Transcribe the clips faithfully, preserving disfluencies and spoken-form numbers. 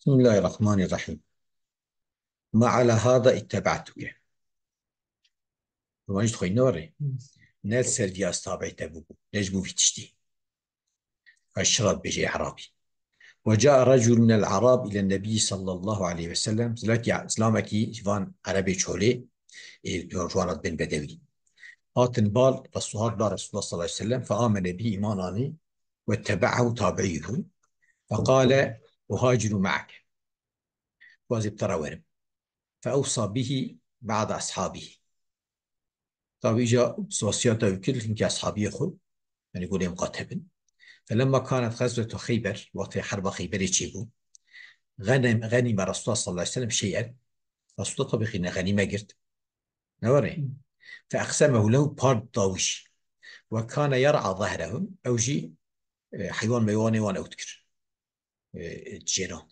بسم الله الرحمن الرحيم. ما على هذا اتبعتك. Romanî dixwîne were. Ne li ser vî ez tabî te bûbû. Ne ji bo vî tiştî. Eşrat bêje Erabî. وجاء رجل من الأعراب إلى النبي صلى الله عليه وسلم. Zilakî, zilamekî ji van Erebê çolê, ê, ji wan re dibên bedewî. Hatin bal Resul-, hat bal Resulullah sallallahu aleyhi ve sellem, فآمن به, îman anî, واتبعه, tabiî bû. فقال: أهاجر معك. Wazê bi te re werim. فأوصى به بعض أصحابه. Tabî îca wasiyata wî kir hinkî eshabiyê xwe, yanî ku lê miqate bin. فلما كانت غزوة خيبر, wextê herba Xeyberê çêbû, غنم، غنم رسول الله صلى الله عليه وسلم شيئا. Resulullah tabî xîne xenîme girt. Ne were? فأقسمه له, par da wî jî. وكان يرعى ظهرهم, ew jî, e, heywan meywanê wan ew dikir. E, cêran.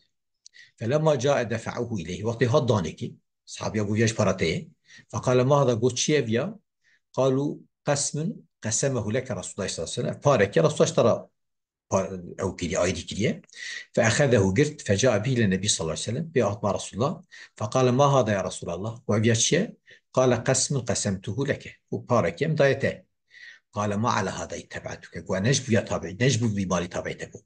فلما جاء دفعوه إليه. Wextê hat danê kî, sahabiya got, "Ya ji para te ye." فقال: "ما هذا؟" Got, "Çi ye viya?" قالوا: "قسم قسمه لك رسول الله صلى الله عليه وسلم." Pareke Resulullah ji te re par-, ew kiriye, aydî kiriye. فأخذه, girt, فجاء به إلى النبي صلى الله عليه وسلم. Pê hat ba Resulullah. فقال: "ما هذا يا رسول الله؟" Got, "Viya çi ye?" قال: "قسم قسمته لك." Got, "Pareke em daye te." قال: "ما على هذا اتبعتك." Got, "Ne ji bo ya tabi, ne ji bo vî malî tabiî te bû.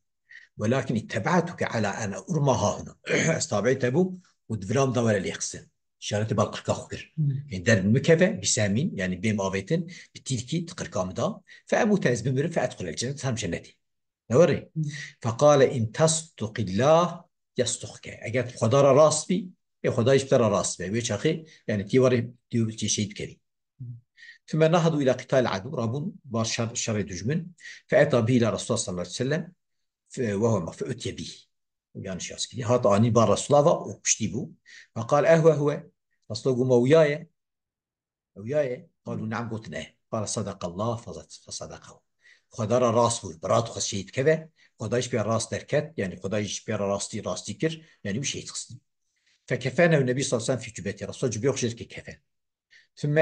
ولكن اتبعتك على أن أرمى هاهنا." Ez tabiî te bûm û di vira min de were lêxistin. Îşaretê bal qirka xwe kir. Hmm. Ên derbin min keve, بسهم, yanî bêm avêtin, bi tîrkî di qirka min de. فأموت, ez bimirim, فأدخل الجنة, herim cennetê. Ne were? Hmm. فقال: "إن تصدق الله يصدقك." Eger tu Xweda re rast bî, ê Xwedayî ji te re rast be. Wê çaxê, yanî tî warê, tî, tî şehîd bikevî. ثم نهضوا إلى قتال العدو. Rabûn bar şer, şerê dijmin. فأتى به إلى رسول الله صلى الله عليه وسلم. ف-، وهو م-، فأتي به. Yan şiyaz kiriye. Hat anî bar Resulullah ve û kuştî bû. فقال: "أهو هو؟" Resulullah got, "Ma wiya ye?" Ew ya ye? قالوا: "نعم." Gotin, "E." قال: "صدق الله فز-، فصدقه." Xweda re rast bû. Bi rast xwe şehîd keve. Xwedayî ji pê rast derket. Yanî Xwedayî ji pê re rastî, rastî kir. Yanî wî şehîd xistî. فكفنه النبي صلى الله عليه وسلم في جبته. Resulullah cubê xwe jê dike kefen. ثم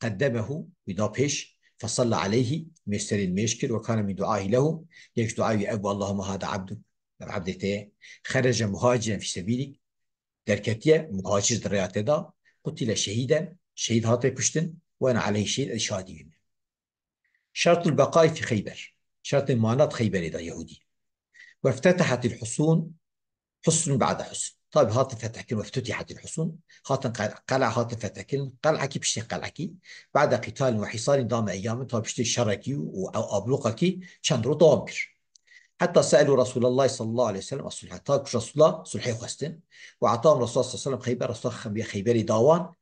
قدمه, wî da pêş, فصلى عليه, mêj serê mêj kir, وكان من دعائه له, yek ji duayê wî ev bû, اللهم هذا عبدك, ev ebdê te ye, خرج مهاجرا في سبيلك, derketiye, muhacir di rêya te de, قتل شهيدا, şehîd hate kuştin, وأنا عليه شهيد, ez şahidî wî me. شرط البقاء في خيبر. Şertê mana di Xeyberê de Yahûdî. وافتتحت الحصون حصن بعد حصن. Tabî hatin fethkirin, وافتتحت الحصون. Hatin qel-, qel'a hatin fethkirin. Qel'ekî piştê qel'ekî. بعد قتال وحصار دام أياما. Tabî piştê şerekî û, û abluqekî çend roj dewam kir. حتى سألوا رسول الله صلى الله عليه وسلم الصلح. Ta ku Resulullah sulhê xwestin. وأعطاهم رسول الله صلى الله عليه وسلم خيبر. Resulullah Xeyberê da wan.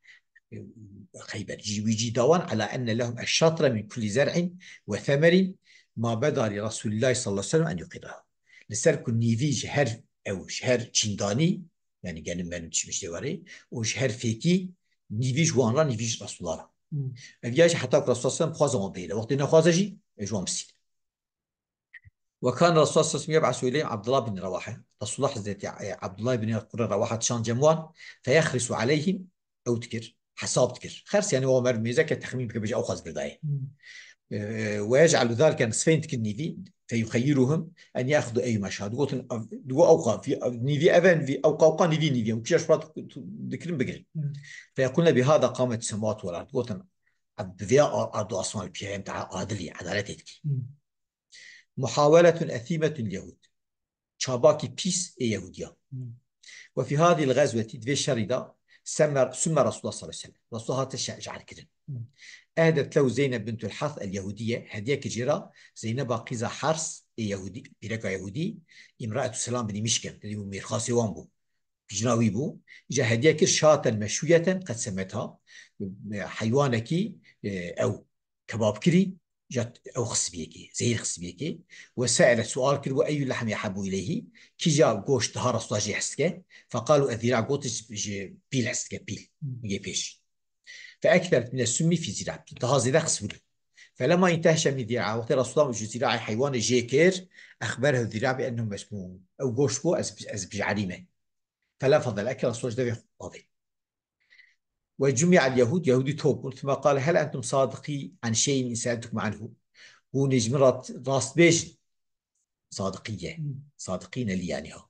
Xeyber, cî, wî cî da wan, على أن لهم الشطر من كل زرع وثمر ما بدا لرسول الله صلى الله عليه وسلم أن يقره. Li ser ku nîvî ji her ew, ji her çîndanî, yanî genim menim çimiş dê warê, û ji her fêkî nîvî ji wan re, nîvî ji Resulullah re. Hmm. Ev ya jî heta ku Resulullah sallallahu aleyhi ve sellem xwaze wan bihêle. Wextê nexwaze jî, ez ji wan bistîne. وكان رسول الله صلى الله عليه وسلم يبعث إليهم عبد الله بن رواحة. Resulullah Hezretî, e, Abdullah ibn Kurê Rewaha dişan cem wan, فيخرس عليهم, ew dikir, hesab dikir. Xers, yanî, wa mer mêzeke texmîn bike, bêje, ew xwaz girdaye. Hmm. E, ويجعل ذلك, nisfeyn dikir nîvî, فيخيرهم أن يأخذوا أيما شاء. Digotin, ev, digo ew qa, fi-, ev, nîvî ev e, nîvî, ew qa, ew qa, nîvî, nîvî. Hûn kîja ji xwe tu, tu, dikirin bigirin. Hmm. فيقولن بهذا قامت السماوات والأرض. Digotin, ev bi vê a-, ard û asman li pîya em te adilî, edaletê dikî. Hmm. محاولة أثيمة اليهود. Çabakî pîs ê Yehûdiya. Hmm. وفي هذه الغزوة, di vê şerî de, سم، سم رسول الله صلى الله عليه وسلم. Resulullah hate şe-, je'rkirin. Hmm. أهدت له زينب بنت الحارث اليهودية, hediye kir jê re Zeyneba qîza Hars ê Yehûdî, pîreka Yehûdî, امرأة سلام بن مشكم, tedî bû mêrxasê wan bû. Jina wî bû. Îca hediye kir شاة مشوية قد سمتها, heywanekî, e, ew kebab kirî, îca ew xistibiyekê, zehîr xistibiyekê. وسألت, sual kir, وأي اللحم أحب إليه, kîja goşt daha Resulullah jê hez dike? فقالوا الذراع, got ji, ji pîl hez dike, pîl. Hmm. Yê pêş. فأكثرت من السم في الذراع, daha zêde xistibû. فلما انتهش من ذراعها, wextê Resulullah ji zîraê heywanê jê kir, أخبره الذراع بأنه مسموم. Ew goşt got, ez, ez bijarî me. فلفظ الأكل, Resulullah ji devê xwe avê. وجمع اليهود, Yahûdî top bûn, ثم قال: هل أنتم صادقي عن شيء إن سألتكم عنه؟ Hûn ê ji min ra-, rast bêjin. Sadiqî ye. Hmm. Sadiqîne lî, yanî ha.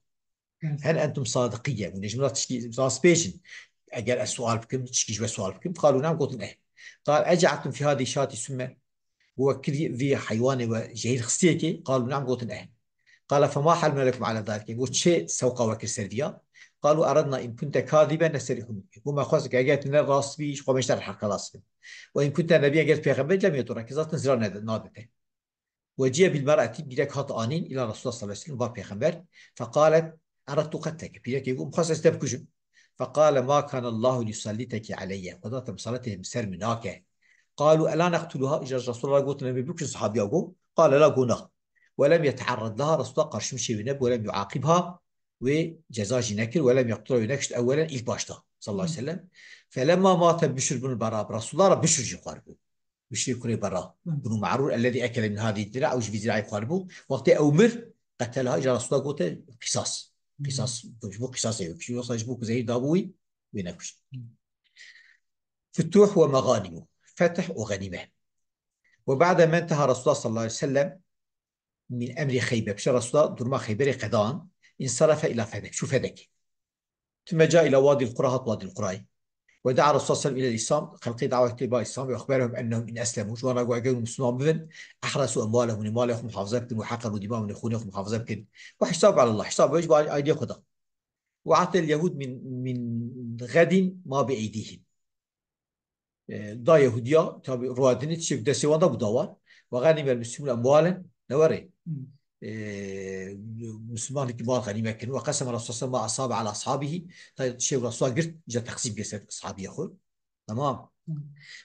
هل أنتم صادقية؟ Hûn ê ji min re tişkî rastbêjin? Eger ez sual bikim, tişkî ji we sual bikim. قالوا نعم, gotin eh. قال أجعلتم في هذه الشاة سما؟ Got, we kirî vî heywanê we jehîr xistiyekê? قالوا نعم, gotin eh. قال فما حملكم على ذلك؟ Got, çi sewqa we kir ser viya? قالوا أردنا إن كنت كاذبا نستريح منك. Got, me xwest, eger tu ne rast bî, ji xwe me ji te re heqelas bin. وإن كنت نبيا, eger pêxember, لم يضرك, zaten zirar nede-, nade te. وجيء بالمرأة, bîrek hat anîn, إلى رسول الله صلى الله عليه وسلم, va pêxember. فقالت أردت قتلك. Pîrekê got, xwest ez te bikujim. فقال ما كان الله ليسلطك علي. Xweda te misaletê ser min nake. قالوا ألا نقتلها؟ Îcar Resulullah gotin, em ê bikujin sahabiya, got. قال لا, got na. ولم يتعرض لها, Resulullah qarşî min şêwî nebû, ولم يعاقبها, wê ceza jî nekir, ولم يقتلها, wê nekişt, أولا, ilk başta, صلى الله عليه وسلم. فلما مات بشر بن البراء, Resulullah re Bişr jî xwaribû. Bişrê kurê Bera. Hı. بن معرور الذي أكل من هذه الذراع, ew ji vî zirayê xwaribû. Wextê ew mir, قتلها, îcar Resulullah gote qîsas. Hı. Qîsas, ji bo qîsasê wê kişî. Yoksa ji bo ku zehîr dabû wî, wê nekuşt. Hı. فتوح ومغانم. Fetih û xenîme. وبعد ما انتهى رسول الله صلى الله عليه وسلم من أمر خيبر, piştî Resulullah durma Xeyberê qedan, انصرف إلى فدك, çû Fedekê. ثم جاء إلى وادي القرى, hat Wadî Qurayê. ودعا رسول الله صلى الله عليه وسلم إلى الإسلام, xelkê dawet kir ba Îslam, وأخبرهم أنهم إن أسلموا, ji wan re got, eger hûn Misliman bibin, أحرزوا أموالهم, hûn ê malê xwe muhafaza bikin, وحقنوا دماءهم, hûn ê xûnê xwe muhafaza bikin. Ve hesab على الله, hesab ji bo aydê xwe da. وأعطى اليهود من, من غد ما بأيديهم. E, da Yehudiya, tabi, ruadinê tiştek destê wan da bû da wan. وغنم المسلمون أموالا, ne were. Hmm. E, Müslüman ki mal ganîmet kirin. وقسم رسول الله ما أصاب على أصحابه. Ta tiştek Resulullah girt, îcar teqsîm kir ser ashabiyê xwe. Tamam. Hmm.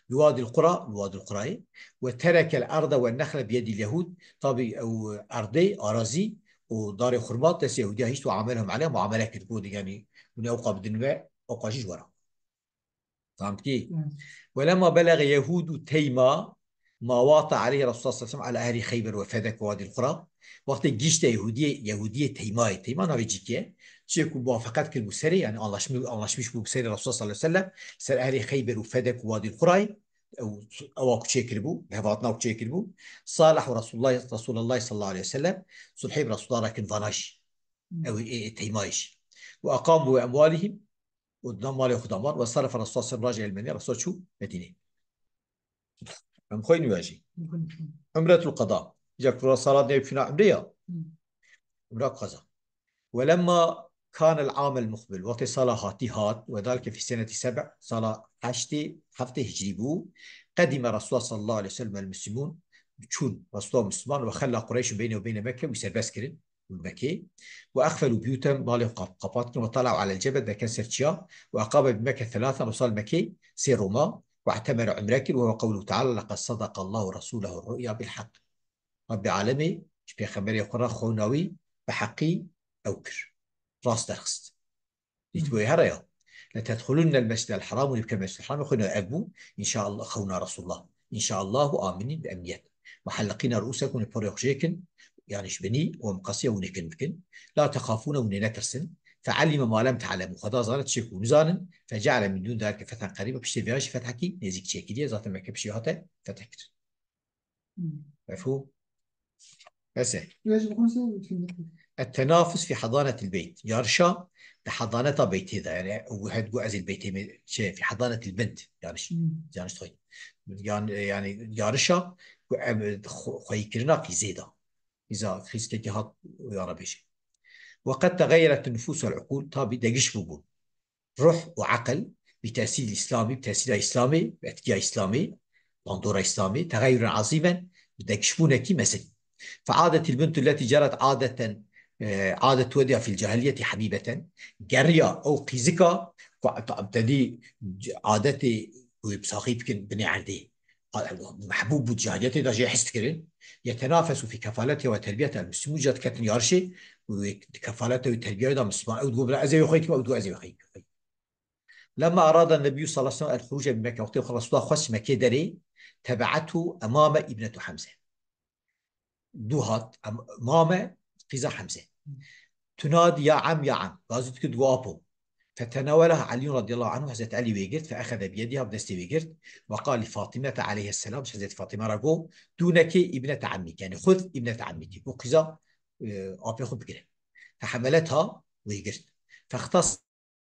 بوادي القرى, Wadî Qurayê. وترك الأرض والنخل بيد اليهود. Tabi ew erdê, arazî û darê xurma destê Yehudiya hişt, وعاملهم عليها, muamele kir. Got, yani, hûn ewqa bidin me, ewqa jî ji we re. Tamam ki? Hmm. ولما بلغ يهود تيما ما واطأ عليه رسول الله صلى الله عليه وسلم على أهل خيبر وفدك ووادي القرى. Wextê gişte Yehudiyê, Yehudiyê Teymayê, Teyma navê cîkê ye. Çiyê ku muwafeqet kiribû serê, yani anlaşmi-, anlaşmiş bû serê Resulullah sallallahu aleyhi ve sellem, ser ehlê Xeyber û Fedek û Wadî Qurayê, ew, ewa ku çêkiribû, hevatina ku çêkiribû. صالحوا رسول الله, Resulullah sallallahu aleyhi ve sellem, sulhê bi Resulullah re kirin vana jî. Hmm. Ew ê, ê Teymay jî. وأقاموا بأموالهم, û di nav malê xwe de man, وانصرف رسول الله صلى الله عليه وسلم راجع إلى المدينة, Resulullah çû Medînê. Em xwe nû jî. Umretul qada. Îcar ku sala nê çûna umre ya. Hmm. Umra qeza. ولما كان العام المقبل, wextê sala hatî hat, وذلك في سنة سبع, sala heştê, heftê hicrî bû, قدم رسول الله صلى الله عليه وسلم والمسلمون, çûn Resulullah Müslüman, وخلى قريش بينه وبين مكة, wî serbest kirin. Mekê. وأقفلوا بيوتهم, malê xwe qap-, qapat kirin, وطلعوا على الجبل, derket ser çiya, وأقام بمكة ثلاثا, Resulullah Mekê sê roma, واعتمر, umre kir, وهو قوله تعالى لقد صدق الله رسوله الرؤيا بالحق. Rabbê alemê ji pêxemberê xwe re xewna wî bi heqî ew kir. Rast derxist. Dît wê here ya. لتدخلن المسجد الحرام, hûn ê bikin Mescid Haramê xwe, ev bû, înşaallah, xewna Resulullah. إن شاء الله آمنين, bi emniyet. محلقين رؤوسكم, hûn ê porê xwe jêkin, yani ji binî, û miqesiya, hûn ê kin bikin. لا تخافون, hûn ê netirsin. فعلم ما لم تعلموا, Xweda zane tiştê ku hûn nizanin. فجعل من دون ذلك فتحا قريبا, piştê vêya jî fethekî nêzîk çêkiriye, zaten Mekke piştê hate feteh kirin. Hmm. Mefhûm? Bes e. Biraz bu konusu bütün. التنافس في حضانة البيت. Yarışa di hadaneta beytê de, yani, û her gu ez ê beytê me, şey, في حضانة البنت, yanlış, Hmm. yanlış toy. Yan-, yani, yarışa ku em, xwe-, xweyîkirina qîzê de. Qîza, qîzkekî hat, ya re bêje. وقد تغيرت النفوس والعقول, tabi degiş bûbûn. Ruh û eqil, bi tesîr Îslamî, bi tesîra Îslamê, bi etkiya Îslamê, bandora Îslamê, تغيرا عظيما, bi degişbûnekî mezin. فعادت البنت التي جرت عادة, e, عادة ولدها في الجاهلية حبيبة. Geriya ew qîzika ku te dî adetê ku wê bi saxî bikin binê erdê. Mehbûb bû, cahiliyetê de jê his dikirin. يتنافس في كفالتها وتربيتها المسلمون, ca diketin yarişê, û wê di kefaleta wê terbiyeyê de Misliman, ew digot, "Bila ez ê wê xwe kim, ew digot, ez ê wê xwe kim." لما أراد النبي صلى الله عليه وسلم الخروج من مكة, wextê xwe Resulullah xwest ji Mekkê derê, تبعته أمامة ابنة حمزة. Dû hat, em-, Mame, qîza Hemze. تنادي يا عم، يا عم. Gazî dikir, digot, "Apo." فتناولها علي رضي الله عنه, Hezret Elî wê girt, فأخذ بيدها, bi destê wê girt. وقال لفاطمة عليها السلام, Hezret Fatîme re got, "دونك ابنة عمك", yani, "خذ ابنة عمك." Got, "Qîza, e, apê xwe bigire." فحملتها, wê girt. فاختص